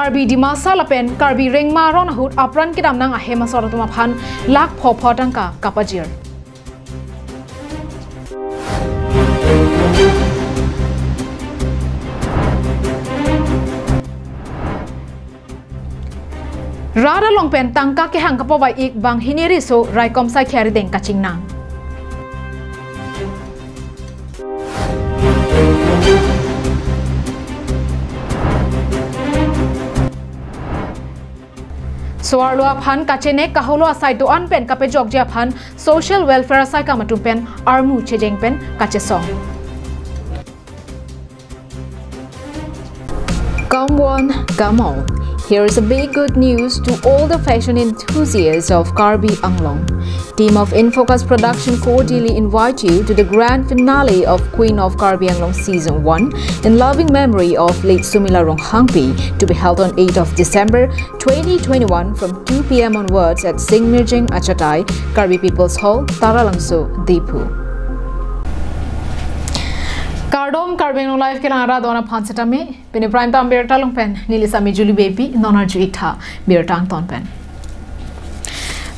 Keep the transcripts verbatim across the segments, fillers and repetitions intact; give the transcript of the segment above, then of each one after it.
Karbi Dimasa lapen Karbi Rengma aron ahut apran kedamnang ahem asor atum aphan lakh pho pho tangka kapajir. Rat along pen tangka kehang kapobai ik banghini riso raikom saikhi arideng kachingnang. So-arlo aphan kachenek kaholo asai do-an pen kapejokji aphan social welfare asaikam atum pen armu chejeng pen kachesong. Come one, come all. Here is a big good news to all the fashion enthusiasts of Karbi Anglong. Team of Infocus Production cordially invite you to the grand finale of Queen of Karbi Anglong Season one in loving memory of late Sumila Ronghangpi, to be held on eighth of December twenty twenty-one from two p m onwards at Singmirjeng Achatai, Karbi People's Hall, Taralangso, Diphu. Kardom, Karbi Anglong Live kelang arat do-an aphan setame, pini prime time birta along pen neli Sami Julie Beypi, non arju-ik tha birta angton pen.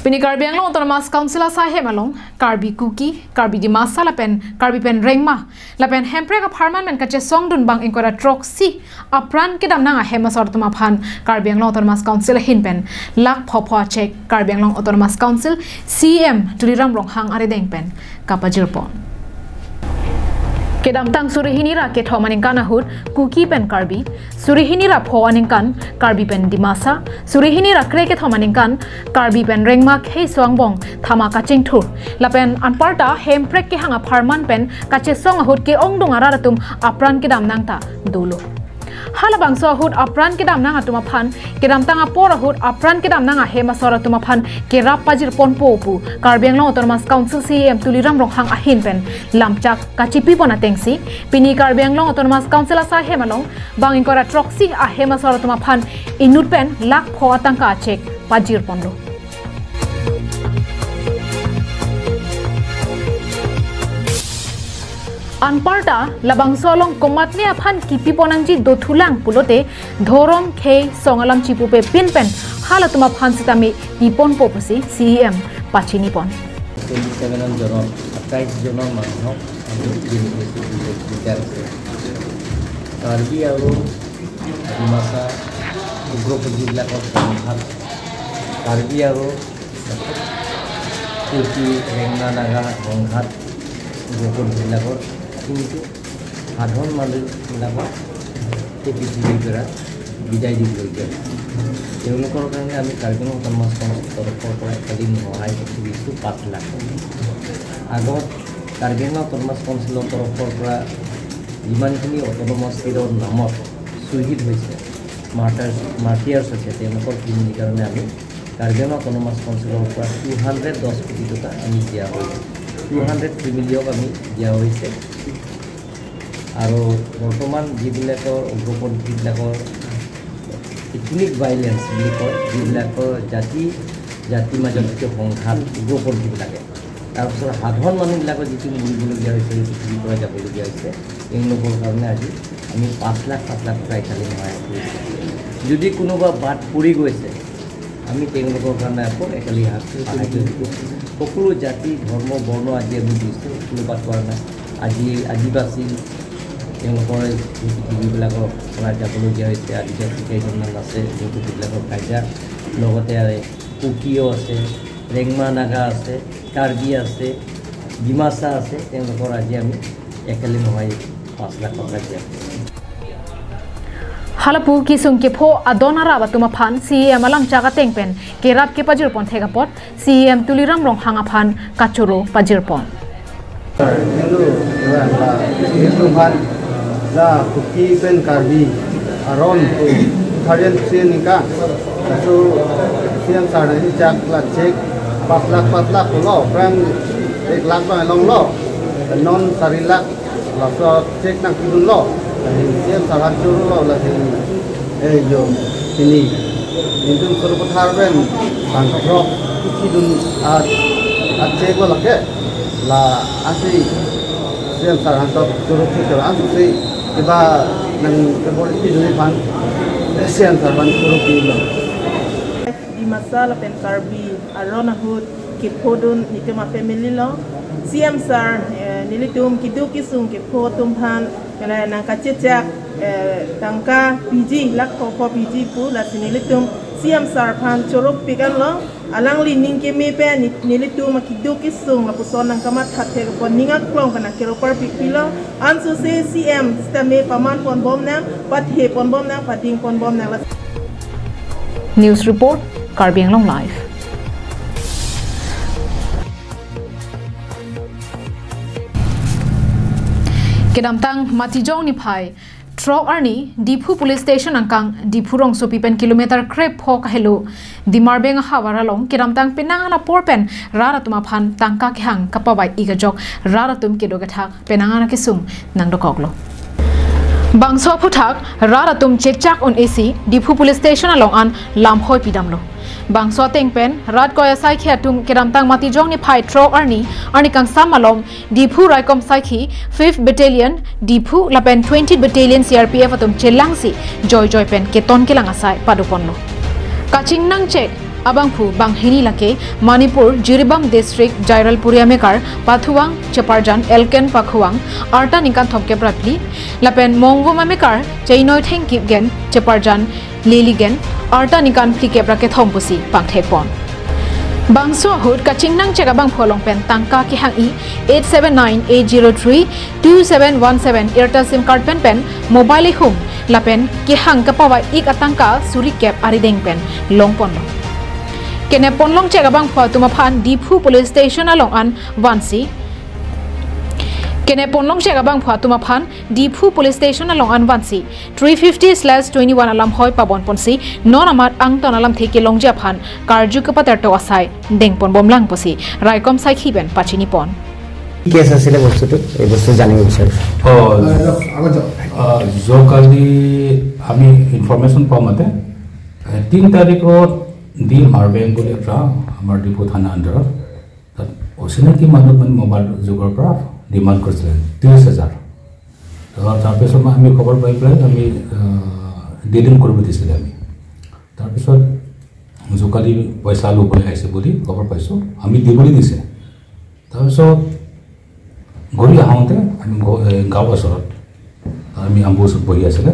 Pini Karbi Anglong Autonomous Council asai hem along Karbi Kuki, Karbi Dimasa lapen Karbi pen Rengma lapen Hemprek apharman pen kachesongdun bang ingkoi ra throksi apran kedamnang ahem asor atum aphan Karbi Anglong Autonomous Council ahin pen lakh pho pho a cheque Karbi Anglong Autonomous Council C E M Tuliram Ronghang arideng pen kapajirpon. Kedamtang suri hini ra kethom aningkan ahut Kuki pen Karbi, suri hini ra pho aningkan Karbi pen Dimasa, suri hini ra krekethom aningkan Karbi pen Rengma kheiso angbong thama kachingthur. Lapen anparta Hemprek kehang apharman pen kachesong ahut ke-ongdung arat atum apran kedamnang ta dolo. Halabangso ahut apran kedamnang atum aphan, kedamtang apor ahut apran kedamnang ahem asor atum aphan kerap pajirponpo pu Karbi Anglong Autonomous Council C E M Tuliram Ronghang ahin pen lamchak kachipipon atengsi, pini Karbi Anglong Autonomous Council asai hem along bang ingkoi ra throksi ahem asor atum aphan inut pen lakh pho a tangka a cheque pajirponlo. Anparta labangso along komatne aphan kipipon nangji dothulang pulote dhorom khei song alam chipupe pin pen halatum aphan setame piponpo pusi C E M pachinipon. Twenty seven জন, সাতাইছ জন মানুহক আমি বেনিফিচিয়াৰী দিছে। কাৰ্বি আৰু ডিমাচা উগ্ৰপন্থীবিলাকৰ সংঘাত, কাৰ্বি আৰু কুকি, ৰেংমা, নাগা সংঘাত উগ্ৰপন্থীবিলাকৰ, কিন্তু সাধাৰণ মানুহবিলাকক এই পৃথিৱীৰ পৰা বিদায় দিবলগীয়া হৈছে। তেওঁলোকৰ কাৰণে আমি কাৰ্বি আংলং অট'নমাছ কাউন্সিলৰ তৰফৰ পৰা একেদিন সহায় কৰিছোঁ পাঁচ লাখ। আগত কাৰ্বি আংলং অট'নমাছ কাউন্সিলৰ তৰফৰ পৰা যিমানখিনি অট'নমাছ ষ্টেটৰ নামত শ্বহীদ হৈছে, মাৰ্টাৰ্ছ, মাৰ্টিয়াৰ্ছ হৈছে, তেওঁলোকৰ ফেমিলিৰ কাৰণে আমি কাৰ্বি আংলং অট'নমাছ কাউন্সিলৰ পৰা টু হাণ্ড্ৰেড দহ কোটি টকা আমি দিয়া হৈছে। টু হাণ্ড্ৰেড ফেমিলিয়ক আমি দিয়া হৈছে। আৰু বৰ্তমান যিবিলাকৰ উগ্ৰপন্থীবিলাকৰ এথনিক ভাইলেন্স বুলি কয়, যিবিলাকৰ জাতি জাতিৰ মাজত যিটো সংঘাত উগ্ৰপন্থীবিলাকে, তাৰপিছত সাধাৰণ মানুহবিলাকৰ যিটো মৰিবলগীয়া হৈছে, সেই পৃথিৱীৰ পৰা যাবলগীয়া হৈছে, তেওঁলোকৰ কাৰণে আজি আমি পাঁচ লাখ, পাঁচ লাখ টকা একেলগে সহায় কৰিছোঁ। যদি কোনোবা বাদ পৰি গৈছে, আমি তেওঁলোকৰ কাৰণে আকৌ একেলগে হাত সহায় কৰিছোঁ। সকলো জাতি, ধৰ্ম, বৰ্ণ আজি আমি দিছোঁ, কোনো বাদ পৰা নাই। আজি আদিবাসী, তেওঁলোকৰ যিবিলাকৰ পৰা যাবলগীয়া হৈছে, আদিবাসী কেইজনমান আছে, যিবিলাকৰ কাজিয়া, লগতে কুকিও আছে, ৰেংমা নাগা আছে, কাৰ্বি আছে, ডিমাচা আছে, তেওঁলোকৰ আজি আমি একেলগে নহয় পাঁচ লাখ টকা দিয়া। Halapu kisung kepho adon arap atum aphan C E M alamchak ateng pen kerap kepajirpon thek apot C E M Tuliram Ronghang aphan kachoro pajirpon. Hello, la, la, la, Kuki pen Karbi aron ko tharian sini ka. So, C E M sir nangchak la cheque পাঁচ লাখ, পাঁচ lakh ko lo, pran এক lakh bang longlo, non চাৰি lakh, laso cheque nangpidunlo, lahin C E M sir aphan chorolo, lahin, eh, jo, pini, nelitum Sarupathar pen bangthrok kithidun a, a cheque lo lake, la ansi C E M sir aphan choro thek, ansi kiba nang kebor pidun aphan, Asian Servant Group lo. Dimasa lapen Karbi aron ahut kephodun netum a-family lo. C M sir, eh, nelitum keduk kesung kepho atum aphan, kala nangkachechak, eh, tangka piji, lakh pho piji pu, lasi nelitum C M sir aphan choro pik-an lo. Alangli ning keme pen ni-, nelitum akeduk kesung lapuson nangkamatha thek apot ning aklong pen nangkero parpik pilo. Ansose C M sitame paman ponbom nang, pathe ponbom nang, pading ponbom nang. News report, Karbi Anglong Live. Kedamtang Matijong niphai throk arni Diphu Police Station angkang, Diphu rongsopi pen kilometer krepho kahelo, Dimarbeng ahavar along kedamtang penang an apor pen rat atum aphan tangka kehang kapavai-ik ajok rat atum kedo kethak penang an akesung nangdokoklo. Bangso aphuthak rat atum chechak un-esi Diphu Police Station along an lamhoi pidamlo. Bangso ateng pen rat koi asaikhi atum kedamtang Matijong niphai throk arni, arni kangsam malom Diphu raikom saikhi fifth Battalion Diphu lapen twentieth Battalion C R P F atum chelangsi joijoi pen keton kelang asai padoponlo. Kachingnangchek abangphu banghini lake Manipur, Jiribam District, Jairalpuri amekar Pathuang Cheparjan Elken Pakhuang, arta ningkan thomkep ra phli, lapen Mongvum amekar Cheinoi Thengkip Gen Cheparjan Leligen, arta ningkan phlikep ra kethom pusi pangthekpon. Bangso ahut kachingnangchek abangphu along pen tangka kehang-i eight seven nine eight zero three two seven one seven Airtel SIM card pen pen mobile ihum lapen kehang kapavai-ik atangka suri kep arideng pen longponlo. Kenep ponlongchek abangphu atum aphan Diphu Police Station along an vansi, kenep ponlongchek abangphu atum aphan Diphu Police Station along an vansi three fifty slash twenty-one alamhoi pabonponsi, non amat angton alamthe kelongji aphan karju kepaterto asai dengponbomlang pusi raikom saikhi pen pachinipon. Case আছিলে বস্তুটো, এই বস্তু জানিব বিচাৰিছোঁ। অ, আগত যাওক। আহ, যোৱাকালি আমি ইনফৰমেশ্যন পোৱা মতে, এ, তিন তাৰিখত ডিমাৰবেং বুলি এটা আমাৰ ডিফু থানা আণ্ডাৰত তাত অচিনাকি মানুহ মানে মোবাইল যুগৰ পৰা ডিমাণ্ড কৰিছিলে ত্ৰিছ হাজাৰ। তো তাৰপিছত আমি খবৰ পাই পেলাই আমি, আহ, ডিলিং কৰিব দিছিলে আমি। তাৰপিছত যোৱাকালি পইচা ল'বলৈ আহিছে বুলি খবৰ পাইছোঁ, আমি দিবলৈ দিছে। তাৰপিছত ঘূৰি আহোঁতে আমি ঘ-, এ, গাঁও ওচৰত আমি আম্বুচত বহি আছিলে।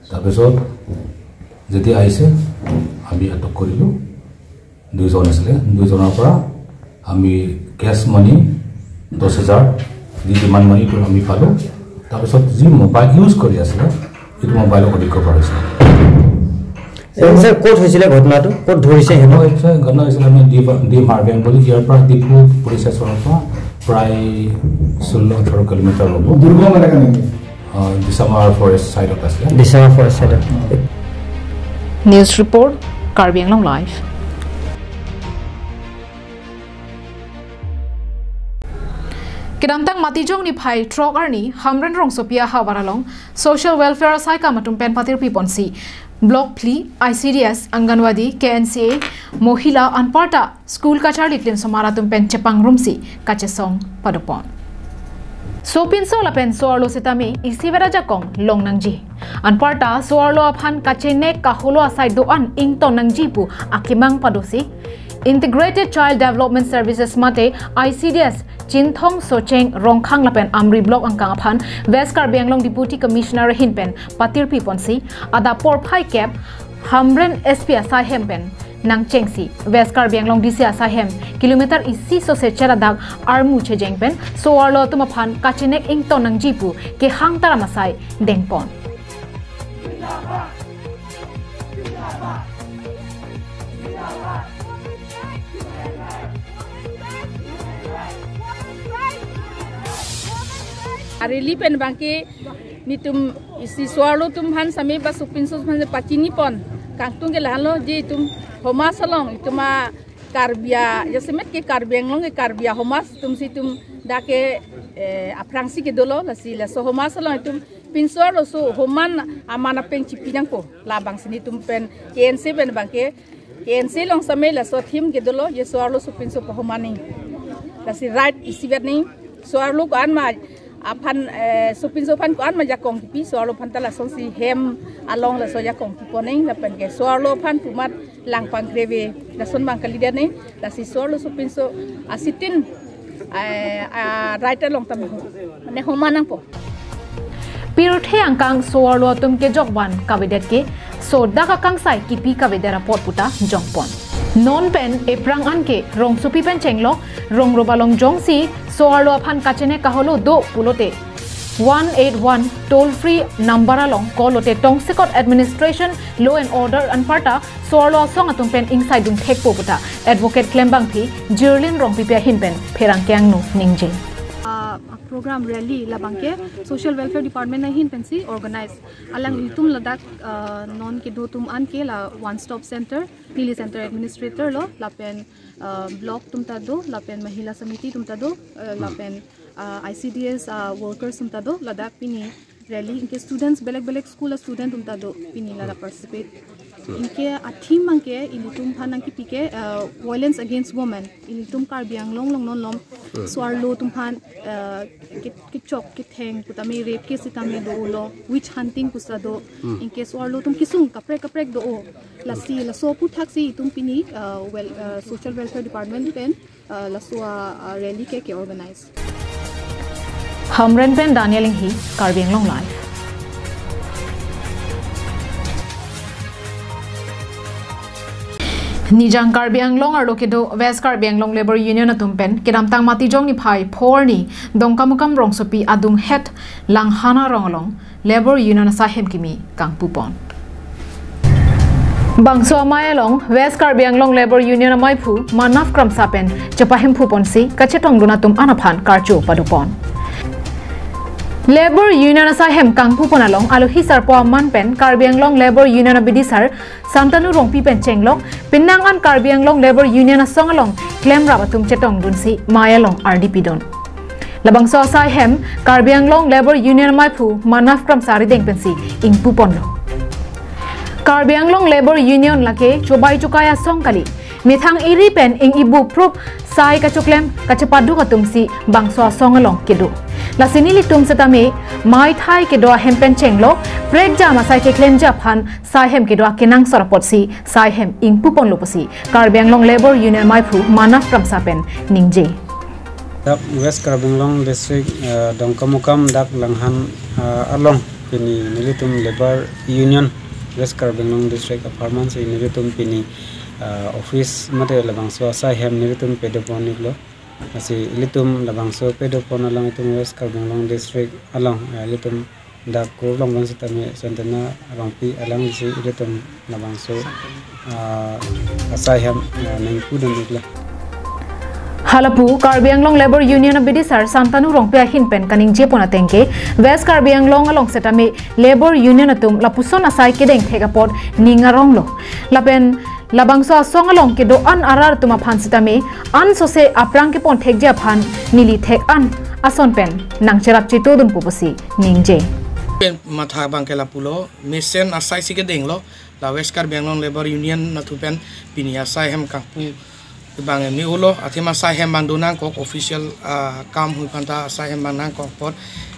তাৰপিছত যেতিয়া আহিছে আমি আটক কৰিলোঁ। দুইজন আছিলে, দুইজনৰ পৰা আমি কেছ মানি দহ হাজাৰ, যি ডিমাণ্ড মানিটো আমি পালোঁ। তাৰপিছত যি মোবাইল ইউজ কৰি আছিলে, এইটো মোবাইলো ৰিকভাৰ হৈছে। ছাৰ, ছাৰ, ক'ত হৈছিলে ঘটনাটো? ক'ত ধৰিছে সিহঁতক? এইটো ঘটনা হৈছিলে আমি ডি, ডিমাৰবেং বুলি, ইয়াৰ পৰা ডিফু পুলিচ ষ্টেচনৰ পৰা প্ৰায় ষোল্ল ওঠৰ কিলোমিটাৰ হ'ব। দুৰ্গম এলেকা নেকি? আহ, দিচামাৰ ফৰেষ্ট ছাইডত আছিলে। দিচামাৰ ফৰেষ্ট ছাইডত। News report, Karbi Anglong Live. Kedamtang Matijong niphai throk arni Hamren rongsopi ahavar along social welfare asaikam atum pen patirpiponsi block phli, I C D S, Anganwadi, K N C A, Mohila anparta school kacharli klimsomar atum pen chepangrumsi kachesong padopon. Sopinso lapen so-arlo sitame isivet ajakong longnangji. Anparta so-arlo aphan kachenek kaholo asai do-an ingtonnangji pu akemang padosi Integrated Child Development Services mate I C D S Chinthong, Socheng, Rongkhang lapen Amri Block angkang aphan West Karbi Anglong Deputy Commissioner ahin pen patirpiponsi adap porphai kep Hamren S P asaihem pen nangchengsi West Karbi Anglong D C asaihem kilometer isi sose cheradak armu chejeng pen so-arlo atum aphan kachenek ingtonnangji pu kehang taram asai dengpon. Arili pen abangke netum isi so-arlo atum aphan same ba sopinso aphan pachinipon. Kangtung ke lahenlo je itum homas along itum a Karbi a, jasemet ke Karbi Anglong ke Karbi a homas atum si itum dak ke, eh, aphrangsi kedolo, lasi laso homas along itum pinso-arlo so homan aman apeng chipi nangpo. Labangsi netum pen K N C A pen abangke K N C A along same laso theme kedolo, je so-arlo sopinso pahoman ni. Lasi right isivet ni. So-arlo ko-an ma aphan, eh, sopinso aphan ko-an ma jakong kipi, so-arlo aphan ta lasonsi hem along laso jakong kipi nang, lapen ke so-arlo aphan pu amat lang pangkreve, lason abang kalidet nang, lasi so-arlo sopinso asitin, eh, a right along tame ho, ne homa nangpo. Pirthe angkang so-arlo atum kejok van kavedet ke, so dak akangsai kipi kavedet apot puta jongpon. Non pen ephrang anke rongsopi pen chenglok, rong roba long jongsi so-arlo aphan kachene kaholo do pulote, one eight one toll free number along call lote tongsekot administration, law and order anparta so-arlo asong atum pen ingsaidun thekpo puta advocate klembangpi Jirlin Rongpipi ahin pen pherangke angno ningje. Ah, program rally labang ke Social Welfare Department ahin pensi organize. Alanglitum ladak, ah, non kedo atum an ke la One Stop Center, neli center administrator lo, lapen, ah, block atum ta do, lapen Mahila Samiti atum ta do, eh, lapen, ah, I C D S, ah, workers atum ta do, ladak pini rally, anke students belek belek school a student atum ta do pini ladak participate. Anke a theme abang ke ilitum aphan nangkipi ke, ah, violence against women. Ilitum Karbi Anglong along non malom so-arlo atum aphan, ah, ke, kechok ketheng pu tame, rape case tame dolo, witch hunting pusi do. Anke so-arlo atum kesung kaprek kaprek do. Lasi laso aphuthaksi itum pini, ah, well, ah, Social Welfare Department pen, ah, laso a, ah, rally ke ke organize. Hamren pen Daniel Inghi, Karbi Anglong Live. Nijang Karbi Anglong arlo kedo West Karbi Anglong Labour Union atum pen kedamtang Matijong niphai pho arni Dongkamukam rongsopi adunghet Langhana rong along Labour Union asaihem kimi kangpupon. Bangso amei along West Karbi Anglong Labour Union amaiphu Manaf Kramsa pen chepahemphuponsi kachetongdun atum an aphan karcho padopon. Labour Union asaihem kangpupon along alohi sarpo aman pen Karbi Anglong Labour Union abidisar Santanu Rongpi pen chenglok, penang an Karbi Anglong Labour Union asong along klemrap atum chetongdunsi mei along ardi pidun. Labangso asaihem Karbi Anglong Labour Union amaiphu Manaf Kramsa arideng pensi ingpuponlo. Karbi Anglong Labour Union lake chobai chokai asong kali, methang eri pen ing-ibu prup sai kachoklem kachepaduk atumsi bangso asong along kedo. Lasi nelitum setame mei thai kedo ahem pen chenglok, prekjam asai keklemji aphan saihem kedo akenangsot apotsi saihem ingpuponlo pusi Karbi Anglong Labour Union amaiphu Manaf Kramsa pen ningje. Dak West Karbi Anglong District, eh, Dongkamukam dak Langhan, eh, along pini nelitum Labour Union West Karbi Anglong District apharman si nelitum pini, eh, office mate labangso asaihem nelitum pedopon-iklo. Lasi ilitum labangso pedopon along itum West Karbi Anglong District along, eh, ilitum dak kurlong bang setame Santanu Rongpi alangsi ilitum labangso, ah, asaihem, ah, nangpudun-iklo. Halapu Karbi Anglong Labour Union abidisar Santanu Rongpi ahin pen kaningjepon ateng ke West Karbi Anglong along setame Labour Union atum lapuson asai kedeng thek apot ning aronglo. Lapen labangso asong along kedo-an arat atum aphan setame ansose aphrang kepon thekji aphan neli thek-an ason pen nangcherap chetongdunpo pusi ningje. Pen matha abang ke lapulo, mesen asaisi kedenglo, la West Karbi Anglong Labour Union atum pen pini asaihem kangpu abang eme-olo, athema asaihem abang donangkok official, ah, kam hui aphanta asaihem abang nangkok apot,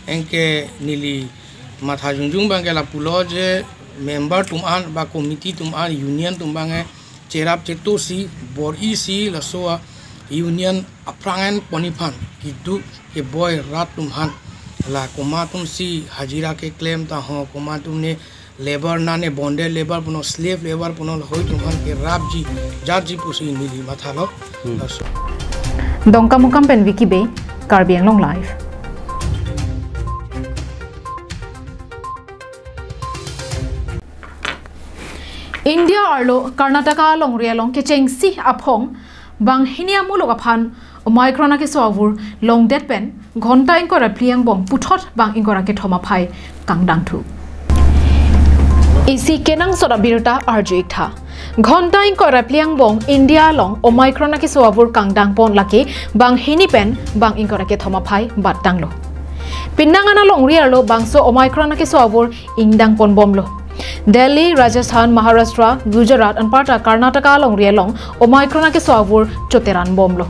anke neli matha jongjong abang ke lapulo je member atum an ba committee atum an union atum abang ke cherap chetongsi bor-isi laso a-union aphrang enpon aphan keduk keboi rat atum aphan la komat atumsi hajira keklem ta ho, komat atum ne labour nane bonded labour punon, slave labour punon, lahei atum aphan kerapji jatji pusi neli mathalo. Hmm. Laso. Dongkamukam pen Vicky Bey, Karbi Anglong Live. India arlo Karnataka alongri along kechengsi aphong banghini amuluk aphan Omicron akeso avur longdet pen ghonta ingkoi ra phli angbong puthot bang ingkoi ra kethom aphai kangdangthu. Isi kenangsot abirta arju-iktha. Ghonta ingkoi ra phli angbong India along Omicron akeso avur kangdangpon lake banghini pen bang ingkoi ra kethom aphai batdanglo. Penang an alongri arlo bangso Omicron akeso avur ingdangponbomlo. Delhi, Rajasthan, Maharashtra, Gujarat anparta Karnataka alongri along Omicron akeso avur choteranbomlo.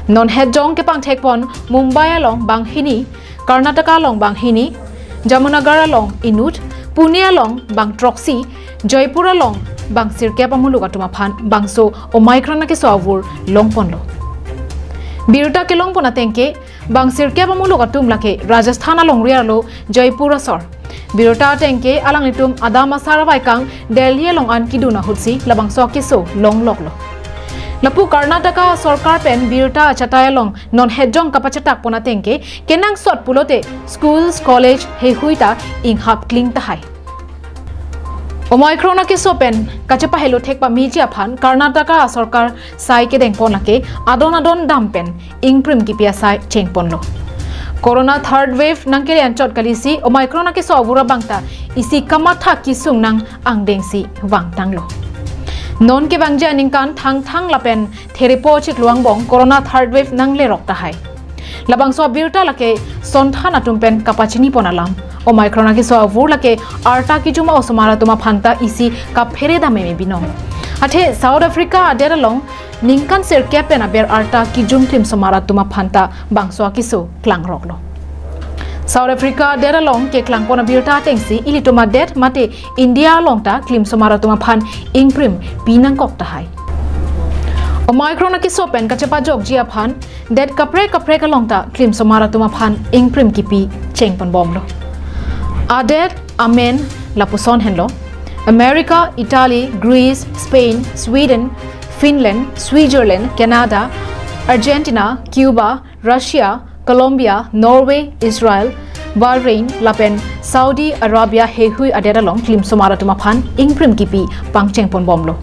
Non hetjong kepangthekpon Mumbai along banghini Karnataka along bang hini, Jamnagar along inut, Pune along bang throksi, Jaipur along bang sirkep amuluk atum aphan bangso Omicron akeso avur longponlo. Birta kelongpon atengke bang sirkep amuluk atum lake Rajasthan alongri arlo Jaipur asor. Birta atengke alanglitum adam asar avaikang Delhi along an kedun ahutsi labangso akeso longloklo. Lapu Karnataka sorkar pen birta achatai along non hejong kapachetakpon atengke kenangsot pulote schools, college heihui ta inghap kling tahai. Omicron akeso pen kachepahelo thek pameji aphan Karnataka sorkar sai kedengpon lake adon adon dam pen ingprim kipi asai chengponlo. Corona third wave nangkele anchot kalisi Omicron akeso avur abang ta isi kamatha kesung nang angdengsi vangtanglo. Non kevangji aningkan thangthang lapen therepo chiklo angbong Corona third wave nanglerok tahai. Labangso abirta lake sonthan atum pen kapachinipon alam. Omicron akeso avur lake arta kejum a-osomar atum aphan ta isi kaphere dam meme binong. Athe South Africa adet along ningkan sirkep pen aber arta kejum klimsomar atum aphan ta bangso akeso klangroklo. South Africa adet along keklangpon abirta atengsi ilitum adet mate India along ta klimsomar atum aphan ingprim pinangkok tahai. Omicron akeso pen kachepajokji aphan det kaprek kaprek along ta klimsomar atum aphan ingprim kipi chengponbomlo. Adet amen lapuson henlo: America, Italy, Greece, Spain, Sweden, Finland, Switzerland, Canada, Argentina, Cuba, Russia, Colombia, Norway, Israel, Bahrain lapen Saudi Arabia heihui adet along klimsomar atum aphan ingprim kipi pangchengponbomlo.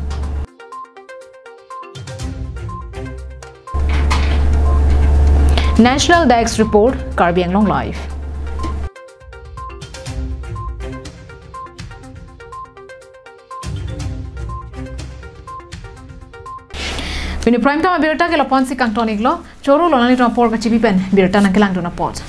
National Desk Report, Karbi Anglong Live. Pini Prime Time abirta ke lapu-ansi kangton-iklo, choro lo nanglitum apor kachipi pen birta nangkelangdun apot.